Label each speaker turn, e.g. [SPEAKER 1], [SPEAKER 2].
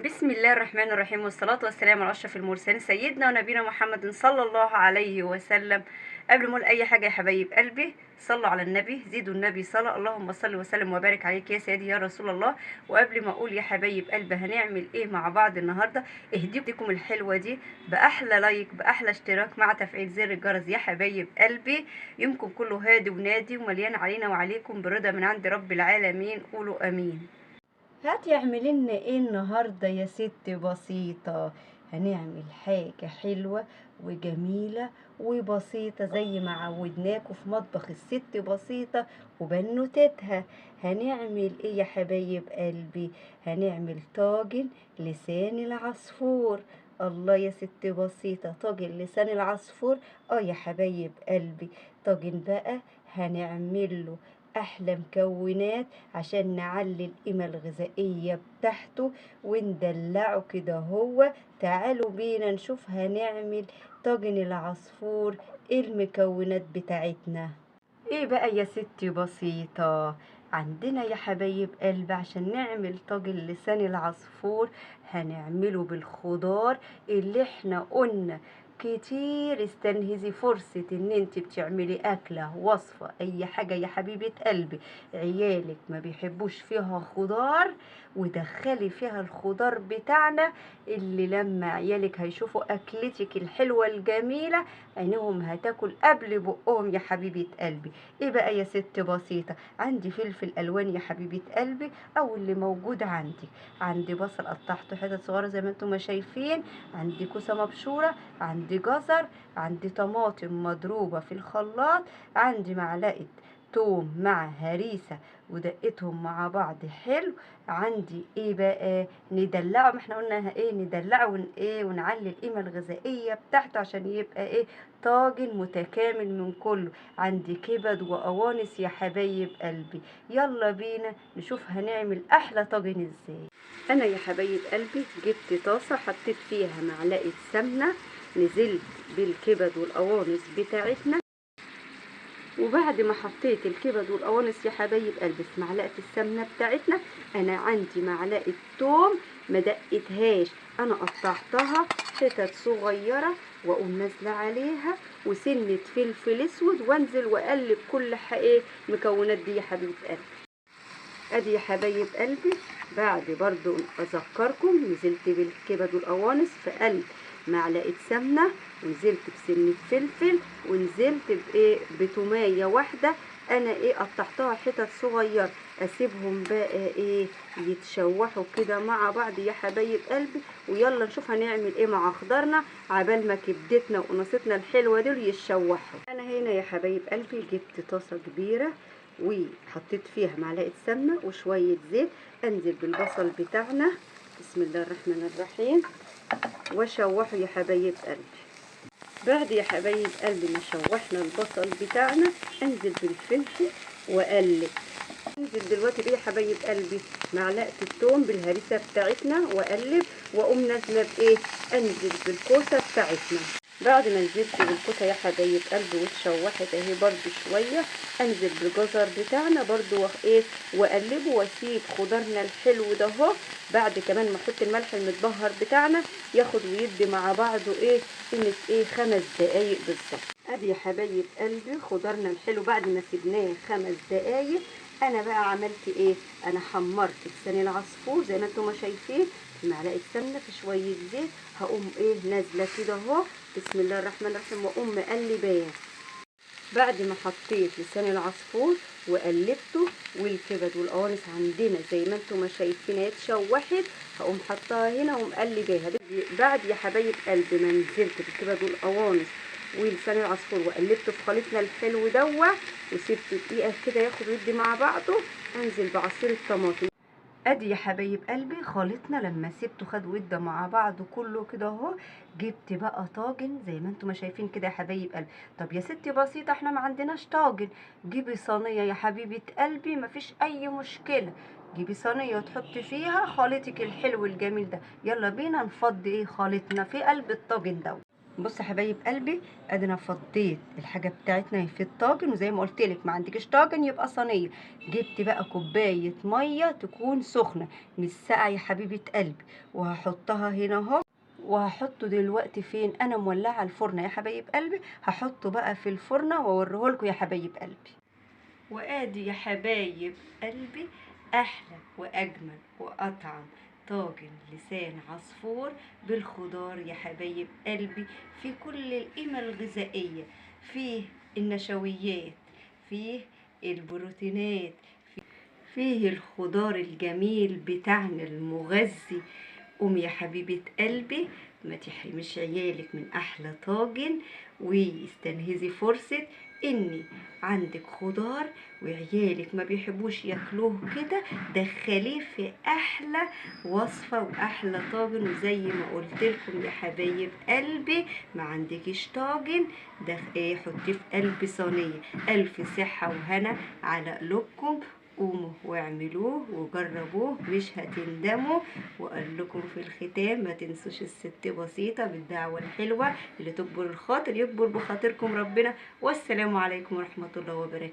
[SPEAKER 1] بسم الله الرحمن الرحيم، والصلاة والسلام على أشرف المرسلين سيدنا ونبينا محمد صلى الله عليه وسلم. قبل ما أقول أي حاجة يا حبايب قلبي، صلوا على النبي، زيدوا النبي صلاة، اللهم صل وسلم وبارك عليك يا سيدي يا رسول الله. وقبل ما أقول يا حبايب قلبي هنعمل إيه مع بعض النهاردة، اهديكم الحلوة دي بأحلى لايك بأحلى اشتراك مع تفعيل زر الجرس يا حبايب قلبي. يومكم كله هادي ونادي ومليان علينا وعليكم برضا من عند رب العالمين، قولوا آمين. هتعمل لنا ايه النهارده يا ست بسيطة؟ هنعمل حاجة حلوة وجميلة وبسيطة زي ما عودناكم في مطبخ الست بسيطة وبنوتتها. هنعمل ايه يا حبايب قلبي؟ هنعمل طاجن لسان العصفور. الله يا ست بسيطة، طاجن لسان العصفور. يا حبايب قلبي، طاجن بقى هنعمله احلى مكونات عشان نعلي القيمة الغذائية بتاعته وندلعه كده. هو تعالوا بينا نشوف هنعمل طاجن العصفور ايه المكونات بتاعتنا. ايه بقى يا ستي بسيطة؟ عندنا يا حبايب قلب عشان نعمل طاجن لسان العصفور هنعمله بالخضار اللي احنا قلنا كتير. استنهزي فرصة ان انت بتعملي اكلة وصفة اي حاجة يا حبيبة قلبي عيالك ما بيحبوش فيها خضار، ودخلي فيها الخضار بتاعنا اللي لما عيالك هيشوفوا اكلتك الحلوة الجميلة عينهم هتاكل قبل بقهم يا حبيبة قلبي. ايه بقى يا ست بسيطة؟ عندي فلفل الوان يا حبيبة قلبي او اللي موجود عندي، عندي بصل قطعته حتت صغيرة زي ما انتم ما شايفين، عندي كوسة مبشورة، عندي جزر، عندي طماطم مضروبة في الخلاط، عندي معلقة توم مع هريسة ودقتهم مع بعض حلو. عندي ايه بقى؟ ندلعه، ما احنا قلنا ايه ندلعه ايه ونعلي القيمة الغذائية بتاعته عشان يبقى ايه طاجن متكامل من كله. عندي كبد وقوانص يا حبايب قلبي. يلا بينا نشوف هنعمل احلى طاجن ازاي. انا يا حبايب قلبي جبت طاسة حطيت فيها معلقة سمنة، نزلت بالكبد والقوانص بتاعتنا، وبعد ما حطيت الكبد والقوانص يا حبايب قلبي في معلقه السمنة بتاعتنا، انا عندي معلقه توم ما دقتهاش، انا قطعتها حتت صغيرة واقوم نازله عليها وسنة فلفل اسود، وانزل واقلب كل ايه المكونات دي يا حبيبه قلبي. ادي يا حبايب قلبي بعد برضو اذكركم نزلت بالكبد والقوانص في قلب معلقه سمنه، ونزلت بسنة فلفل، ونزلت بايه بتوميه واحدة انا ايه قطعتها حتت صغيرة. اسيبهم بقى ايه يتشوحوا كده مع بعض يا حبايب قلبي، ويلا نشوف هنعمل ايه مع خضارنا عبال ما كبدتنا وقناصتنا الحلوة دول يتشوحوا. انا هنا يا حبايب قلبي جبت طاسه كبيرة وحطيت فيها معلقه سمنه وشوية زيت، انزل بالبصل بتاعنا بسم الله الرحمن الرحيم وشوحه يا حبايب قلبي. بعد يا حبايب قلبي ما شوحنا البصل بتاعنا انزل بالفلفل واقلب. انزل دلوقتي بايه يا حبايب قلبي؟ معلقه الثوم بالهريسه بتاعتنا واقلب، واقوم نازله بايه؟ انزل بالكوسه بتاعتنا. بعد ما نزلت بالكوسه يا حبايب قلبي واتشوحت اهي برده شوية، انزل بالجزر بتاعنا برده ايه واقلبه، واسيب خضارنا الحلو ده اهو. بعد كمان ما احط الملح المتبهر بتاعنا ياخد ويدي مع بعضه ايه قيمة ايه 5 دقايق بالظبط. ادي يا حبايب قلبي خضارنا الحلو بعد ما سيبناه 5 دقايق. انا بقى عملت ايه؟ انا حمرت لسان العصفور زي ما انتم ما شايفين في معلقه سمنه في شوية زيت، هقوم ايه نازله كده اهو بسم الله الرحمن الرحيم واقوم مقلباه. بعد ما حطيت لسان العصفور وقلبته والكبد والقوانص عندنا زي ما انتم ما شايفين اتشوحت، هقوم حطاها هنا ومقلباها. بعد يا حبايب قلبي ما نزلت بالكبد والقوانص ولسان العصفور وقلبته في خليطنا الحلو دوا وسبته دقيقة كده ياخد ويدي مع بعضه، انزل بعصير الطماطم. ادي يا حبايب قلبي خليطنا لما سبته خد وده مع بعضه كله كده اهو. جبت بقى طاجن زي ما انتم ما شايفين كده يا حبايب قلبي. طب يا ستي بسيطة احنا ما عندناش طاجن، جيبي صينية يا حبيبه قلبي مفيش اي مشكلة، جيبي صينية وتحطي فيها خليطك الحلو الجميل ده. يلا بينا نفضي ايه خليطنا في قلب الطاجن ده. بص يا حبايب قلبي، ادي انا فضيت الحاجة بتاعتنا في الطاجن، وزي ما قلت لك ما عندكش طاجن يبقى صينية. جبت بقى كوباية مية تكون سخنة مش ساقعه يا حبيبه قلبي، وهحطها هنا اهو. وهحطه دلوقتي فين؟ انا مولعه الفرن يا حبايب قلبي، هحطه بقى في الفرن واوريه لكم يا حبايب قلبي. وادي يا حبايب قلبي احلى واجمل واطعم طاجن لسان عصفور بالخضار يا حبايب قلبي، في كل القيمة الغذائية، فيه النشويات، فيه البروتينات، فيه الخضار الجميل بتاعنا المغذي. قوم يا حبيبة قلبي ما تحرميش عيالك من احلى طاجن، ويستنهزي فرصة اني عندك خضار وعيالك ما بيحبوش ياكلوه كده، دخليه في احلى وصفة واحلى طاجن. وزي ما قلت لكم يا حبايب قلبي، ما عندكيش طاجن حطيه في قلب صينية. الف صحة وهنا على قلوبكم. قوموا واعملوه وجربوه مش هتندموا. واقول لكم في الختام ما تنسوش الست بسيطة بالدعوة الحلوة اللي تكبر الخاطر يكبر بخاطركم ربنا. والسلام عليكم ورحمة الله وبركاته.